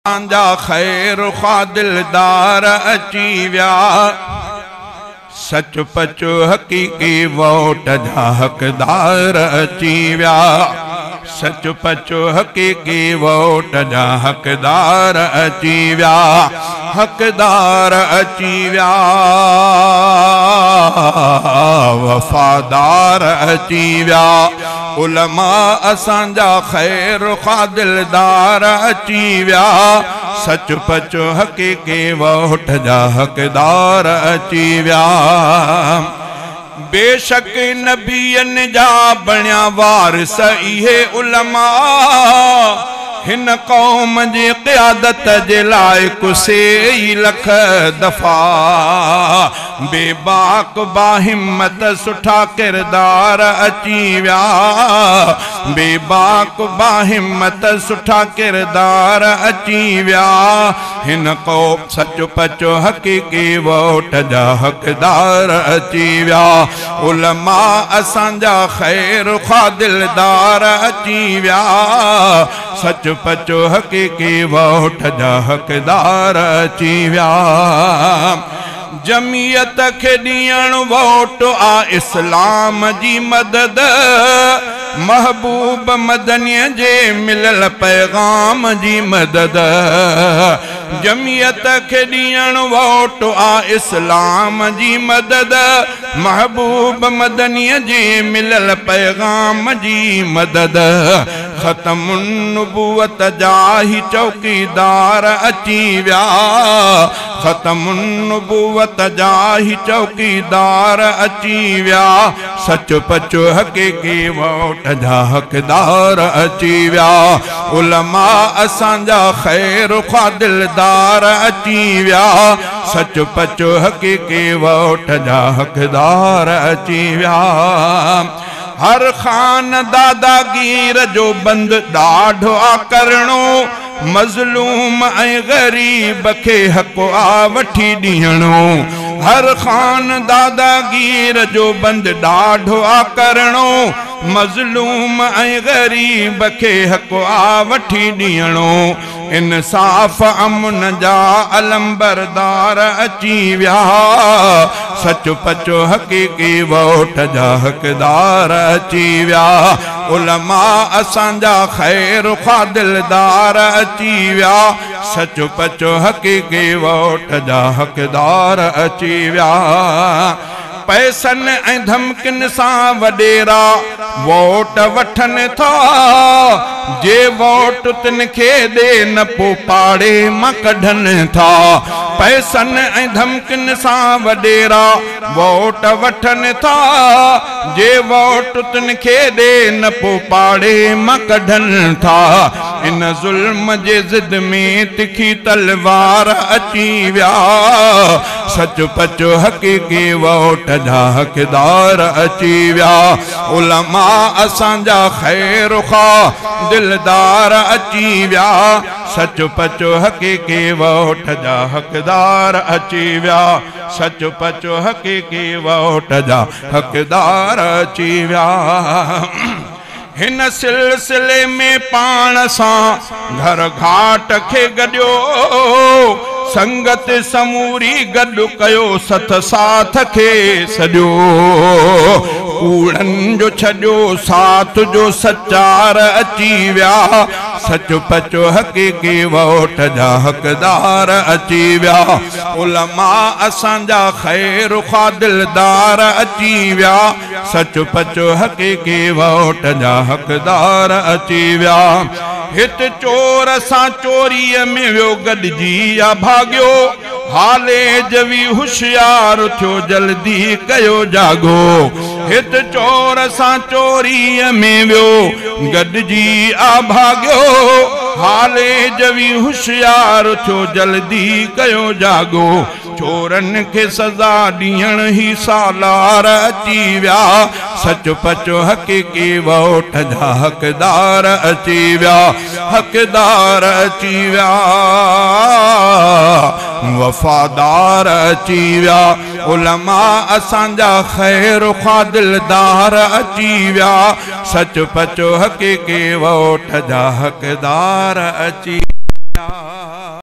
असांजा ख़ैर ख़्वाह दिलदार अची विया। सच पच हक़ीक़ी वोट जा हक़दार अची विया। सच पच हक़ीक़ी वोट जा हक़दार अची विया। हक़दार अची विया, वफ़ादार अची विया। उलमा असांजा ख़ैर ख़्वाह दिलदार अची विया। सच पच हक़ीक़ी वोट जा हक़दार अची विया। बेशक नबियनि जा बणिया वारिस इहे उलमा, हिन क़ौम जी क़यादत जे लाइ कुसे ई लख दफ़ा। बेबाक बाहिम्मत सुठा किरदार अची विया। बेबाक बाहिम्मत सुठा किरदार अची विया। हिन क़ौम सच पच हक़ीक़ी वोट जा हक़दार अची विया। उलमा असांजा ख़ैर ख़्वाह दिलदार अची विया। सच पच हक़ीक़ी वोट जा हक़दार अची विया। जमियत खे ॾियणु वोट आ इस्लाम जी मदद, महबूब मदनीअ जे मिलियल पैगाम जी मदद। जमियत खे ॾियणु वोट आ इस्लाम जी मदद, महबूब मदनीअ जे मिलियल पैगाम जी मदद। ख़त्म नबूवत जा ही चौकीदार अची विया। ख़त्म नबूवत जा ही चौकीदार अची विया। सच पच हक़ीक़ी वोट जा हक़दार अची विया। उलमा असांजा ख़ैर ख़्वाह दिलदार अची विया। सच पच हक़ीक़ी वोट जा हक़दार अची विया। हर ख़ान दादागीर जो बंद ॾाढो आ करणो, मज़लूम ऐं ग़रीब खे हक़ आ वठी ॾियणो। हर ख़ान दादागीर जो बंद ॾाढो आ करणो, मज़लूम ऐं ग़रीब खे हक़ आ वठी ॾियणो। इंसाफ़ अमन जा अलमबरदार अची विया। सच पच हक़ीक़ी वोट जा हक़दार अची विया। उलमा असांजा ख़ैर ख़्वाह दिलदार अची विया। सच पच हक़ीक़ी वोट जा हक़दार अची विया। पैसनि ऐं धमकियुनि सां वॾेरा वोट वठनि था, जे वोट तिन खे ॾे न पोइ पाड़े मां कढनि था। पैसनि ऐं धमकियुनि सां वॾेरा वोट वठनि था, जे वोट तिन खे ॾे न पोइ पाड़े मां कढनि था। इन ज़ुल्म जे ज़िद में तिखी तलवार अची विया। सच पच हक़ीक़ी वोट जा हक़दार अची विया। उलमा असांजा ख़ैर ख़्वाह दिलदार अची विया। सच पच हक़ीक़ी वोट जा हक़दार अची विया। सच पच हक़ीक़ी वोट जा हक़दार अची विया। हिन सिलसिले में पाण सां घर घाट खे गॾियो, संगत समूरी गॾु कयो सथ साथ खे सॼो। कूड़नि जो छॾियो साथ जो सचार अची विया। सच पच हक़ीक़ी वोट जा हक़दार अची विया। उलमा असांजा ख़ैर ख़्वाह दिलदार अची विया। सच पच हक़ीक़ी वोट जा हक़दार अची विया। हिते चोर सां चोरीअ में वियो गॾिजी या भाॻियो, हाले जवी होशियार थियो जल्दी कयो जागो। हिते चोर सां चोरीअ में वियो गॾिजी आ भाॻियो, हाले जवी होशियार थियो जल्दी कयो जागो। चोरनि खे सज़ा ॾियण ही सालार अची विया। सच पच हक़ीक़ी वोट जा हक़दार अची विया। हक़दार अची विया, वफ़ादार अची विया। उलमा असांजा ख़ैर ख़्वाह दिलदार अची विया। सच पच हक़ीक़ी वोट जा हक़दार अची विया।